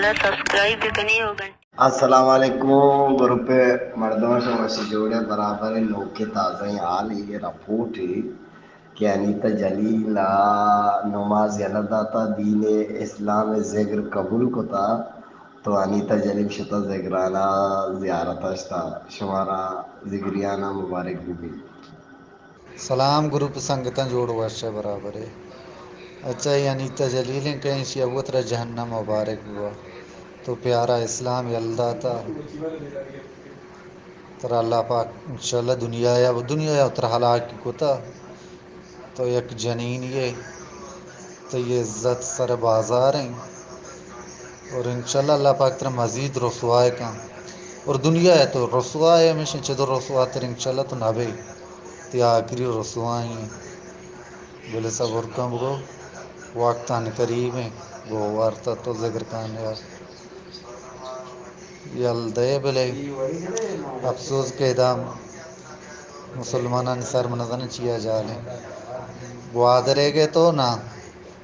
سبسکرائب بکنی و گھنٹی۔ السلام علیکم گروپ ءِ مردم، شما وش جوڑ ئے، برابر ئے؟ نوکیں تازہ حال، اے رپورٹ اے کہ انیتا جلیل ءَ نماز یلہ داتا، دین اسلام ءِ ذکر قبول کتا، تو انیتا جلیل شتا ذکرانا زیارت ءَ شتا، شمارا ذکریانا مبارک بہ بیت۔ سلام گروپ سنگتاں، جوڑ وش ئے، برابر ئے؟ اچھا، اے انیتا جلیل ایں کہ ایشی ءَ وت را جہنم مبارک بوا۔ تو پیارا اسلام یل داتا۔ ترا اللہ پاک انشاءاللہ دنیا یا، دنیا یا ترا ہلاک کتا۔ تو یک جنین ئے، تئی عزت سر بازار ایں۔ اور انشاءاللہ اللہ پاک ترا مزید رسوا کن۔ اور دنیا ءَ تو رسوا ئے، ہمیشہ چدو رسوا تر انشاءاللہ تو نہ بئے۔ تئی آخری رسوائی ایں۔ بلے صبر کن بگو، وقت آن قریب ایں۔ گو وارتا تو ذکر کن یار۔ یل دئے بلے افسوس کہ ادا مسلمانانی سر من نزاناں چیا جال ایں۔ گوادر ئیگ ئے تو نا،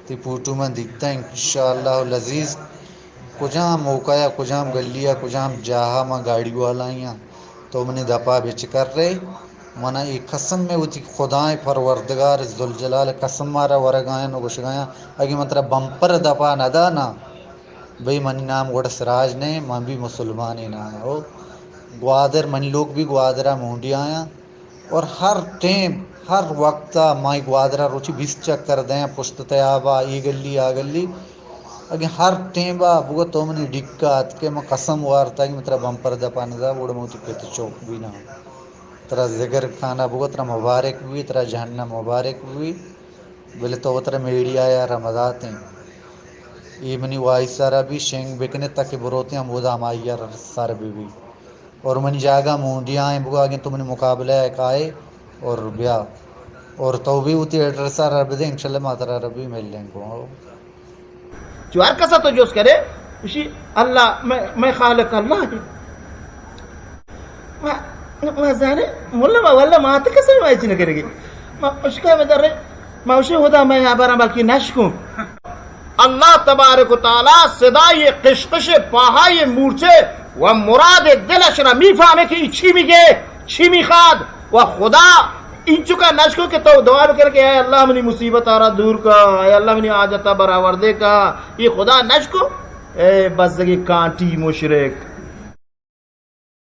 تئی پوٹو من دیتا، انشاءاللہ العزیز کجام موقع ءَ، کجام گلی ءَ، کجام جاہ ءَ من گاڑی والا آں، تو منی دپا بچکر ئے۔ من اے قسم ءَ وتی خدائیں پروردگار ذوالجلال قسم مارا ورگایاں و گوشگایاں، اگہ من ترا بمپر دپا نہ دانا، بھئی منی نام گڑا سراج نہ ایں، من بھی مسلمانے نہ آں۔ او گوادر، منی لوگ بھی گوادر ءَ مونڈی آیاں۔ اور ہر ٹیم، ہر وقت ءَ ما گوادر ءَ روچی بیست چکر دیاں، پشت تیاب ءَ، اے گلی، آ گلی۔ اگہ ہر ٹیم ءَ بگو تو منی ڈیک ءَ اتکے، من قسم وارتا کہ من ترا بمپر دپا نہ دا، گڑا من وتی پت چوک بھی نہ۔ ترا ذکر کانا بگو، ترا مبارک بی، ترا جہنم مبارک بی۔ بلے تو وترا میڈیا ءَ را مداتیں۔ اے منی وائس ءَ را بھی شنگ بکنے تاکہ بروتیں ہمودا ہمائی ءَ را سر بہ بی۔ اور منی جاگہ مونڈیاں ایں، بگو اگیں تو منی مقابلہ ءَ کائے اور بیا۔ اور تو بھی وتی ایڈریس ءَ را بدے، انشاءاللہ ما ترا را بھی ملیں گو۔ جو ہر کسا تو جست کرے، اشی اللہ، میں، میں خالق اللہ ہے۔ ما، ما زانے، مولا ما، واللہ ما تے کسے ما ہچ نہ کرگی۔ ما اشکا میں در، ما اشی خدا میں ہبراں بلکہ نشکوں۔ اللہ تبارک و تعالی صدای قشقش پاهای مورچه و مراد دلش را می‌فهمه که این چی میگه، چی میخواد و خدا اینچکا نشکو که تو دعا بکر که اے اللہ منی مصیبت آرا دور کا، اے اللہ منی حاجت برآورده کا، یہ خدا نشکو؟ اے بزگی کانٹی مشرک۔